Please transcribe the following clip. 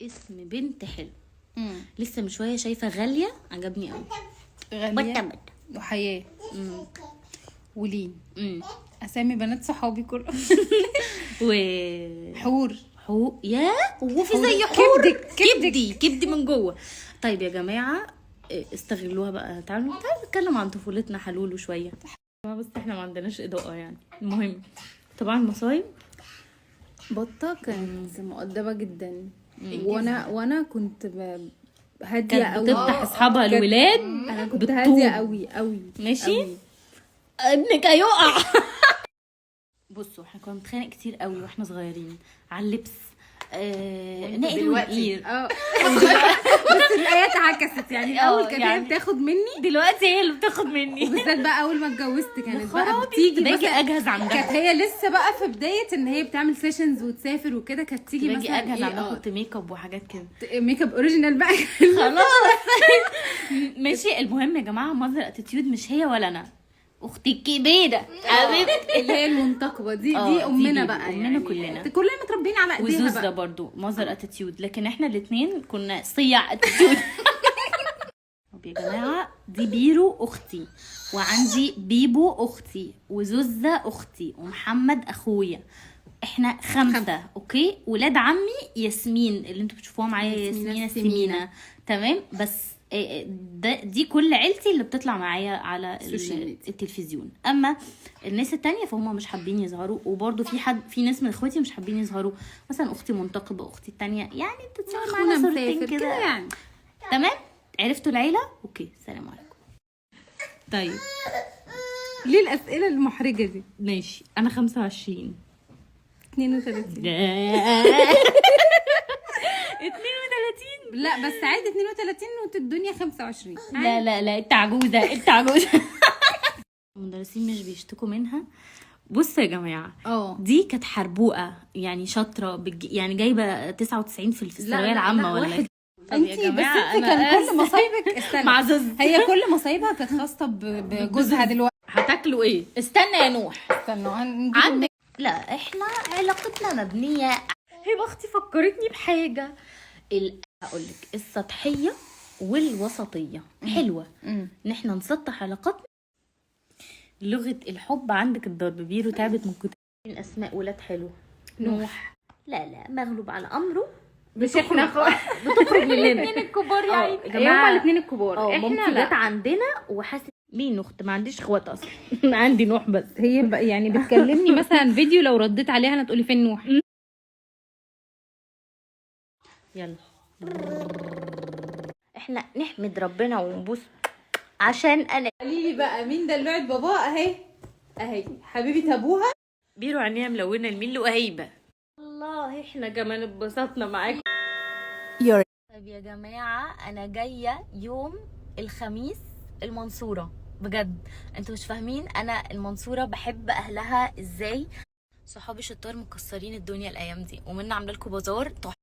اسم بنت حلو. لسه من شوية شايفه غالية، عجبني قوي. غالية. بطه بطه. وحياه ولين. اسامي بنات صحابي كلهم. و حور. حور، يا هو في حور. زي حور؟ كبدك- كبدك. كبدي كبدي من جوه. طيب يا جماعه، استغلوها بقى، تعالوا تعالوا نتكلم عن طفولتنا حلولو شويه، بس احنا ما عندناش اضاءه يعني. المهم طبعا مصايب. بطه كانت مؤدبة جدا، وانا كنت هادية كانت قوي. بتفتح اصحابها الولاد. انا كنت بالطوب. هادية قوي قوي. ماشي. قوي. ابنك هيقع. بصوا، احنا كنا بنتخانق كتير قوي واحنا صغيرين على اللبس، نقل دلوقتي. ونقير. اه، بس الايات اتعكست يعني. الاول كانت هي يعني. بتاخد مني، دلوقتي هي اللي بتاخد مني. وبالذات بقى اول ما اتجوزت كانت بقى خرابي، بتيجي باجي مثلا اجهز عندها. كانت هي لسه بقى في بداية ان هي بتعمل sessions وتسافر وكده، كانت تيجي باجي مثلا اجهز إيه، عندها، احط make up وحاجات كده. make up original بقى. خلاص ماشي. المهم يا جماعه، mother attitude مش هي ولا انا، اختي الكبيرة حبيبتي. اللي هي المنتقبه دي. آه، دي دي امنا بيبي، بقى. أمنا يعني كلنا. كلنا متربيين على ايديها وزوز ده بقى. برضو mother attitude، لكن احنا الاثنين كنا صيع attitude. طب يا جماعه، دي بيرو اختي، وعندي بيبو اختي، وزوزة اختي، ومحمد اخويا. احنا خمسة. okay، ولاد عمي ياسمين اللي انتوا بتشوفوها معايا، ياسمين ياسمين السمينة. السمينة. تمام، بس ده دي كل عيلتي اللي بتطلع معايا على ال social media. التلفزيون. اما الناس التانية فهم مش حابين يظهروا، وبرده في حد، في ناس من اخواتي مش حابين يظهروا، مثلا اختي منتقبه، اختي التانية يعني بتتصور اخونا معانا صورتين مسافر كده كده يعني. تمام، عرفتوا العيله؟ okay، سلام عليكم. طيب. ليه الاسئلة المحرجة دي؟ ماشي، انا 25. 32. 32؟ لا بس عادي، 32 والدنيا 25. لا لا لا، انت عجوزه، انت عجوزه. المدرسين مش بيشتكوا منها. بصوا يا جماعه، دي كانت حربوقه يعني، شاطرة يعني جايبه 99 في الثانوية العامة لا، ولا واحد. طب يا انتي بس جماعة، انتي أنا كان كل آسفة. مصايبك، استنى، مع زوز. هي كل مصايبها كانت خاصة بجوزها دلوقتي. هتاكلوا ايه؟ استنى يا نوح. استنوا هنجيب. عندك. لا، احنا علاقتنا مبنيه. هي اختي فكرتني بحاجه، هقول لك السطحية والوسطيه حلوه، ان احنا نسطح علاقاتنا. لغة الحب عندك الضرب. بيرو تعبت من كتر اسماء ولاد حلوه. نوح. لا لا، مغلوب على امره. مش احنا خالص. بتخرج مننا. الاثنين الكبار يا عيني. يا جماعة. هما الاثنين الكبار. احنا مامتي لا. جت عندنا وحست مين اخت، ما عنديش اخوات اصلا، عندي نوح بس. هي يعني بتكلمني مثلا فيديو، لو رديت عليها انا تقولي فين نوح. يلا، احنا نحمد ربنا ونبوس عشان انا قولي لي بقى مين دلوعة بابا؟ اهي اهي حبيبه ابوها. بيرو عينيها ملونة لمين؟ لوهيبه. والله احنا كمان اتبسطنا معاكم. طيب يا جماعه، انا جاية يوم الخميس المنصوره. بجد انتوا مش فاهمين انا المنصورة بحب اهلها ازاي. صحابي شطار مكسرين الدنيا الايام دي، ومنا عامله لكم بازار تحفه.